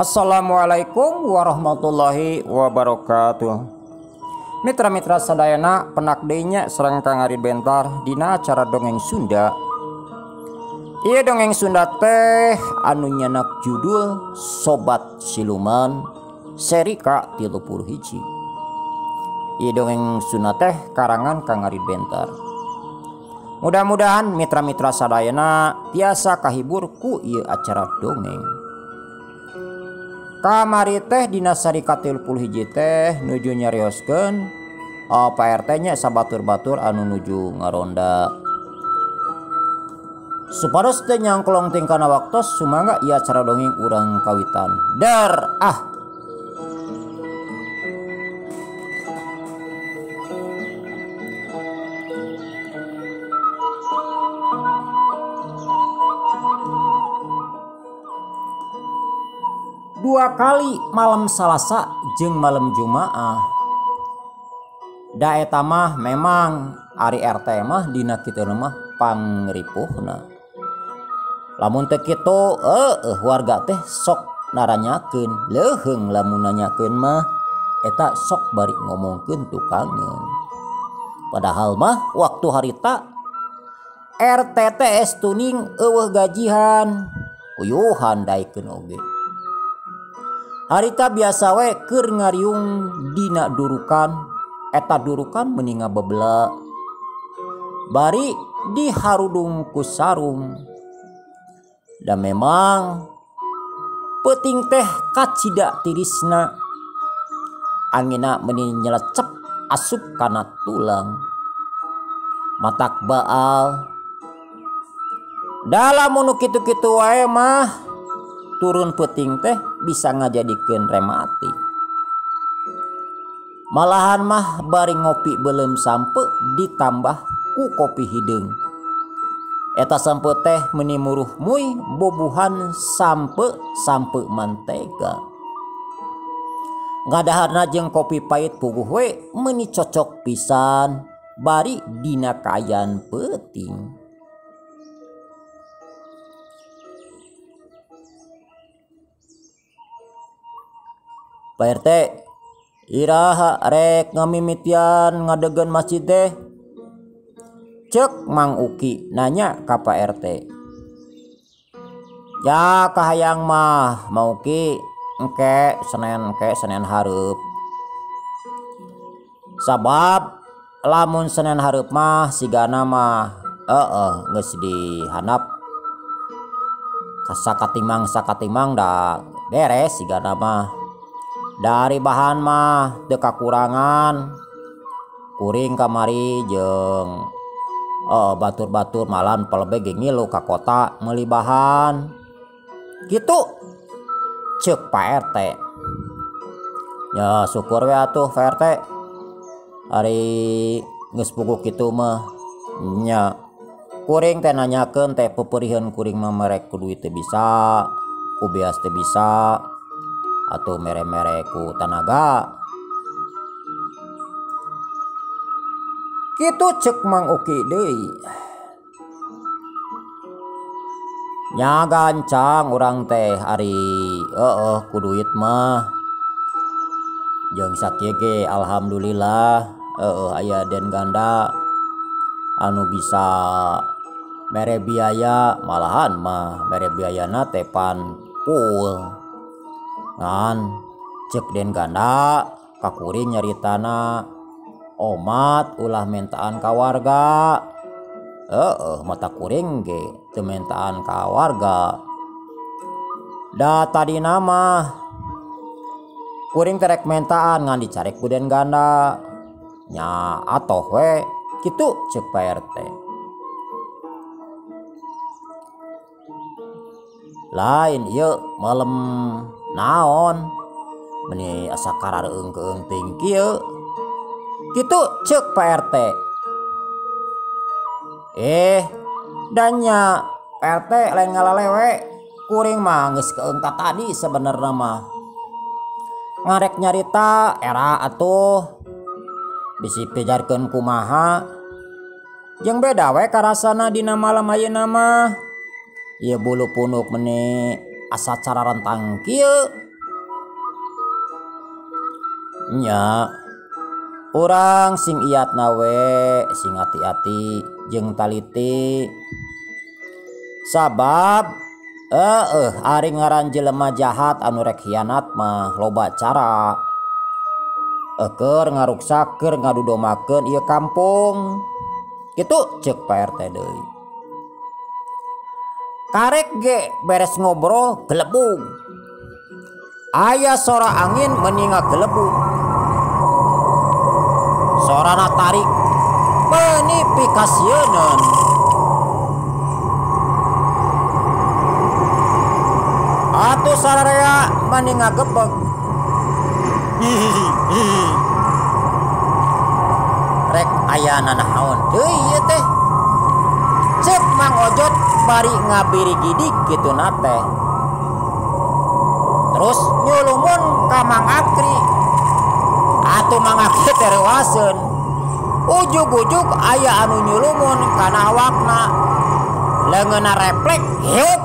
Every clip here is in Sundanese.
Assalamualaikum warahmatullahi wabarakatuh. Mitra-mitra sadayana penak deui nya sareng Kang Arid Bentar dina acara dongeng Sunda. Ieu dongeng Sunda teh anu nyenak judul Sobat Siluman seri ka-31. Ieu dongeng Sunda teh karangan Kang Arid Bentar. Mudah-mudahan mitra-mitra sadayana tiasa kahibur ku ieu acara dongeng. Kamari teh dina sari ka-31 teh nuju nyarioskeun Pak RT nya sabatur-batur anu nuju ngaronda. Supados teh nyangklong tingkana waktos sumangga ieu acara dongeng urang kawitan. Der ah. Dua kali malam Salasa jeung malam Jumaah. Da eta mah memang ari RT mah dina kitu mah pangripuhna. Lamun teu kitu warga teh sok naranyakeun, leuheung lamun nanyakeun mah eta sok bari ngomongkeun tukangeun. Padahal mah waktu harita RT teh tuning eueuh gajihan, uyuhan daekeun oge. Harita biasa we keur ngariung dina durukan, eta durukan meni ngabebela. Bari diharudung ku sarung. Da memang peuting teh kacida tirisna. Angina meni nyelecep asup kana tulang. Matak baal. Da lamun nu kitu-kitu wae mah turun peuting teh bisa ngajadikeun rematik. Malahan mah bari ngopi beuleum sampe ditambah ku kopi hideung. Eta sampe teh meni muruh muy bobuhan sampe sampe mantega. Ngadaharna jeung kopi pait puguh we meni cocok pisan bari dina kaayaan peuting. Pak RT, iraha rek ngamimitian ngadegen masjid teh? Cek Mang Uki nanya ka Pak RT. Ya kahayang mah Mang Uki engke Senen hareup. Sabab lamun Senen hareup mah sigana mah geus dihandap sakatimang da beres sigana mah. Dari bahan mah teu kakurangan, kuring kamari jeung batur-batur malan pelebe ge ngilu ka kota meuli bahan. Kitu ceuk Pak RT. Ya syukur we atuh Pak RT. Ari geus puguh kitu mah nya. Kuring teh nanyakeun teh peupeuriheun kuring mah merek ku duit teu bisa, ku beas teu bisa, atau mere-mere ku tanaga. Kitu cek Mang Uki deui. Nya gancang urang teh ari ku duit mah. Jeung sakieu ge alhamdulillah aya den ganda anu bisa mere biaya, malahan mah mere biayana teh pan full. Ngan cek den ganda kakuring nyaritana omat ulah mentaan ka warga. Mata kuring ge teu mentaan ka warga. Da tadina mah kuring terek mentaan ngan dicarek ku den ganda. Nya atoh we kitu cek Pak RT. Lain ieu malem naon meni asa karareung-keung teuing kieu. Kitu ceuk Pak RT. Danya Pak RT lain ngalalewe, kuring mah geus keung ka tadi sebenarna mah. Ngarek nyarita era atuh bisi pijarkeun kumaha. Jeung beda we karasana dina malam ayeuna mah. Ieu bulu punuk meni asa cara rentang kieu. Nya urang sing iatna we sing ati-ati jeung taliti. Sabab ari ngaran jelema jahat anu rek hianat mah loba cara. Keur ngaruksak keur ngadudomakeun ieu kampung. Kitu ceuk Pak RT deui. Karek ge beres ngobrol gelebung. Aya sora angin meninga gelebung. Sorana tarik meuni pikasieuneun. Atuh sararea meninga gebeg. Rek aya nanaon deui ieu teh. Ceuk Mang Ojot bari ngabirigidik kituna teh. Terus nyulumun ka Mang Akri. Atuh Mang Akri teh reuaseun. Ujug-ujug aya anu nyulumun kana awakna. Leungeunna reflek hiup.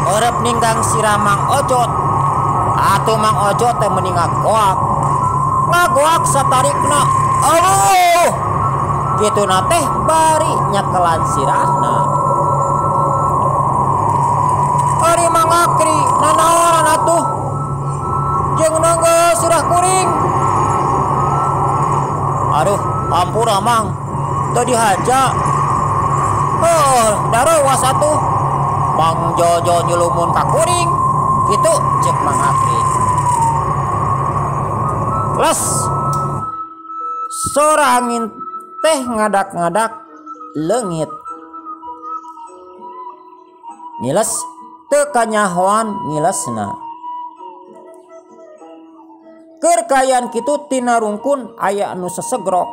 Eureup ninggang sirah Mang Ojot. Atuh Mang Ojot teh meuni ngagoak. Ngagoak satarikna. Aduh. Kituna teh bari nyekelan sirahna. Ari Mang Akri nanaonan atuh jeung nanggeul sirah kuring. Aduh, ampura Mang, teu dihaja. Heuh, darewas atuh. Mang Jojo nyulumun ka kuring. Kitu ceuk Mang Akri. Les. Sora angin teh ngadak-ngadak leungit. Ngiles teu kanyahoan ngilesna. Keur kaayaan kitu tina rungkun aya anu sesegrok.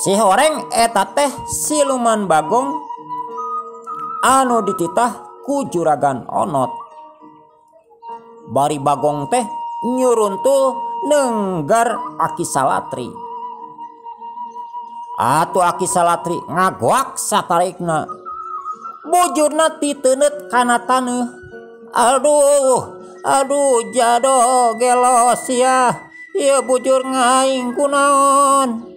Si horeng eta teh siluman bagong anu dititah ku juragan Onot. Bari bagong teh nyuruntul nenggar Aki Salatri. Atuh Aki Salatri ngagoak satarikna. Bujurna titeuneut kana taneuh. Aduh, aduh jado gelo sia. Ieu bujur ngaing kunaon.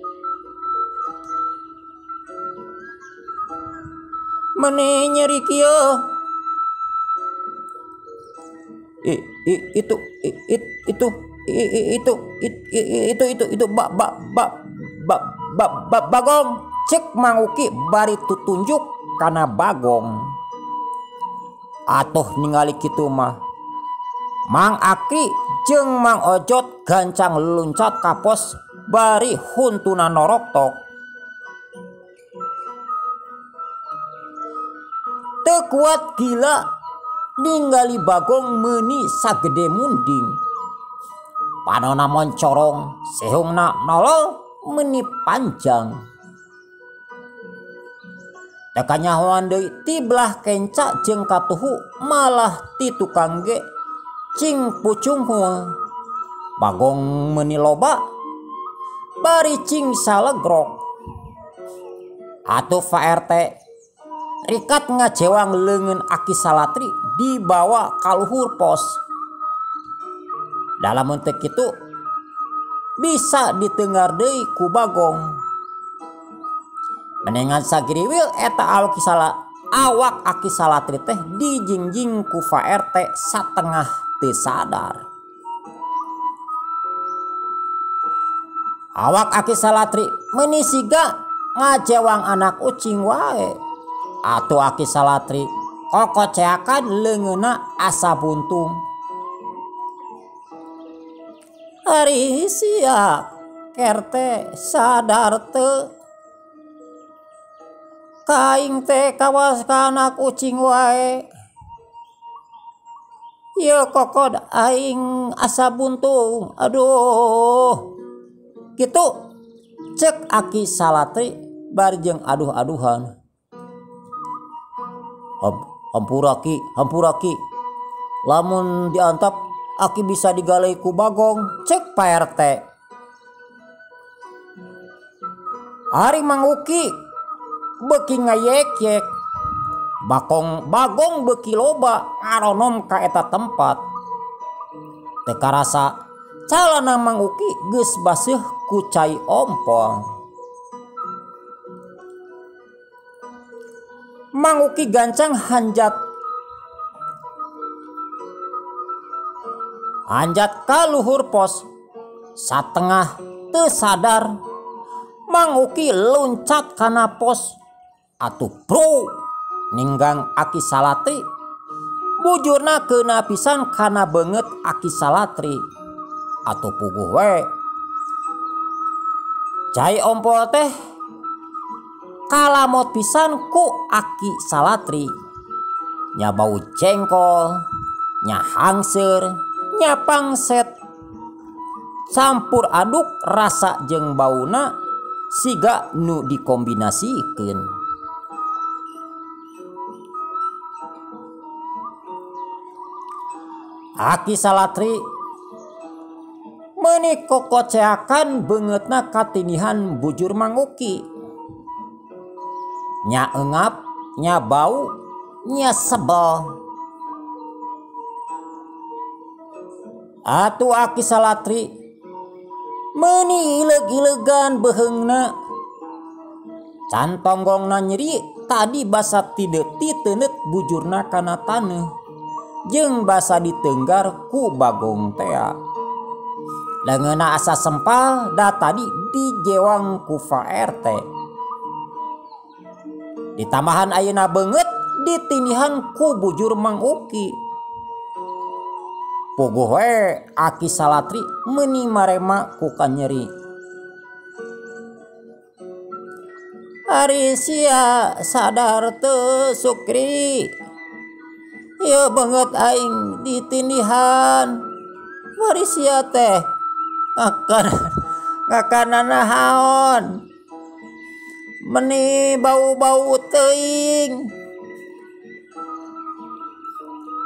Meni nyeri kieu. Itu itu itu itu itu ba ba ba ba ba ba bagong. Cek Mang Uki bari tutunjuk kana bagong. Atuh ningali kitu mah Mang Akri jeung Mang Ojot gancang luncat ka pos bari huntuna noroktok. Teu kuat gila ningali bagong meuni sagede munding. Panona moncorong, sehungna nolol meuni panjang. Teu kanyahoan deui ti belah kenca jeung katuhu malah ti tukang ge cing pucunghul. Bagong meuni loba bari cing salegrok. Atuh Pak RT rikat ngajewang leungeun Aki Salatri dibawa ka luhur pos. Dalam teu kitu bisa ditengar deui ku bagong. Menengan sagiriwil eta awak Aki Salatri teh dijingjing ku Pak RT satengah teu sadar. Awak Aki Salatri meuni siga ngajewang anak ucing wae. Atuh Aki Salatri kokoceakan leungeunna asa buntung. Ari sia kerte sadar teu kaing teh kawas ka anak ucing wae. Ieu kokod aing asa buntung. Aduh. Kitu cek Aki Salatri bari jeung aduh-aduhan. Hampura Ki, hampura Ki. Lamun diantap Aki bisa digalai ku bagong, cek Pak RT. Ari Mang Uki beuki ngayek-yek. Bagong beuki loba ngaronom ka eta tempat. Teu karasa calana Mang Uki geus baseuh ku cai ompol. Mang Uki gancang hanjat hanjat ka luhur pos. Satengah teu sadar Mang Uki loncat kana pos. Atuh bro ninggang Aki Salatri. Bujurna keuna pisan kana beungeut Aki Salatri. Atuh puguh we. Cai ompol teh kalamot pisan ku Aki Salatri. Nya bau jengkol, nya hangseur, nya pangset. Campur aduk rasa jeung bauna siga nu dikombinasikeun. Aki Salatri meuni kokoceakan beungeutna katinihan bujur Mang Uki. Nya engap, nya bau, nya sebel. Atuh Aki Salatri meuni ileg-ilegan beheungna. Can tonggongna nyeri tadi basa titeuneut bujurna kana taneuh jeung basa ditenggar ku bagong tea. Leungeunna asa sempal da tadi dijewang ku Pak RT. Ditambahan ayeuna beungeut ditinihan ku bujur Mang Uki. Puguh we Aki Salatri meuni marema ku kanyeri. Ari sia sadar teu Sukri. Ieu beungeut aing ditindihan. Bari sia teh ngakanana haon. Meni bau-bau teuing.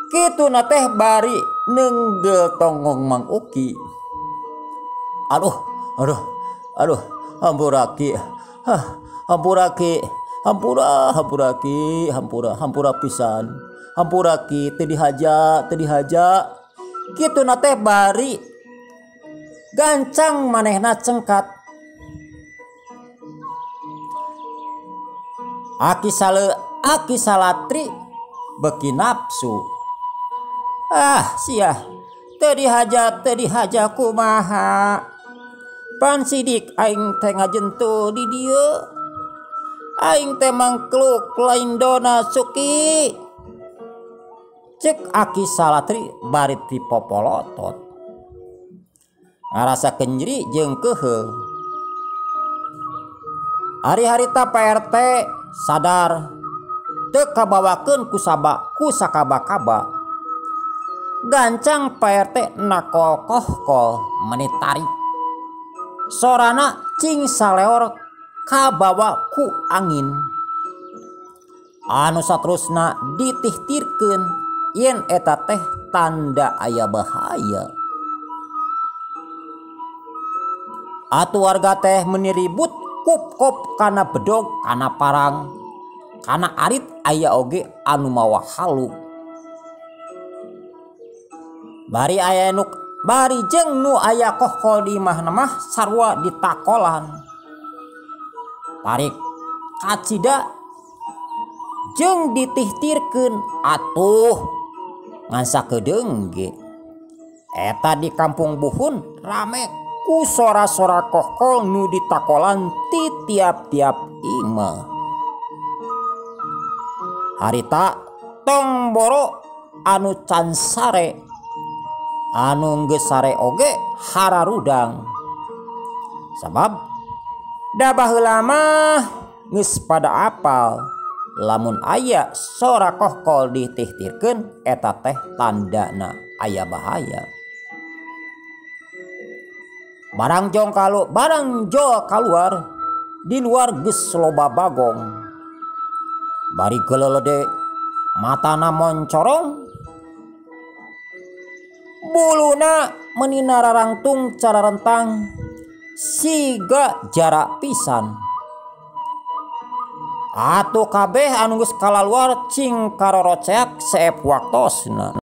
Kituna teh bari nenggel tonggong Mang Uki. Aduh, aduh, aduh, hampura Ki. Hah, hampura Ki. Hampura, hampura Ki, hampura, hampura pisan. Hampura Ki, teu dihaja, teu dihaja. Kituna teh bari gancang manehna cengkat. Aki Salatri beki nafsu. Ah sia, teu dihaja kumaha. Pan sidik aing teh ngajentul di dieu. Aing teh mangkluk lain dona Suki. Cek Aki Salatri bari dipopolotot. Ngarasa kenyeri jeung keheul. Ari harita Pak RT sadar teu kabawakeun ku sabak ku sakaba-kaba. Gancang Pak RT nakokohkol meni tarik. Sorana cing saleor kabawa ku angin. Anu saterusna ditihtirkeun yen eta teh tanda aya bahaya. Atuh warga teh meni ribut kup-kop kana bedog, kana parang, kana arit aya oge anu mawa halu. Bari aya nu bari jeung nu aya kohkol di imahna mah sarua ditakolan. Tarik kacida jeung ditihtirkeun atuh ngan sakedeung ge. Eta di kampung Buhun rame ku sora-sora kohkol nu ditakolan ti tiap-tiap imah. Harita tong boro anu can sare, anu geus sare oge hararudang. Sabab da baheula mah geus pada apal lamun aya sora kohkol ditihtirkeun eta teh tandana aya bahaya. Barang jong kalu, barang jol kaluar di luar geus loba bagong. Bari gelelede matana moncorong, buluna meni nararangtung cararentang siga jarak pisan. Atuh kabeh anu geus kalaluar cing karoroceak seep waktosna.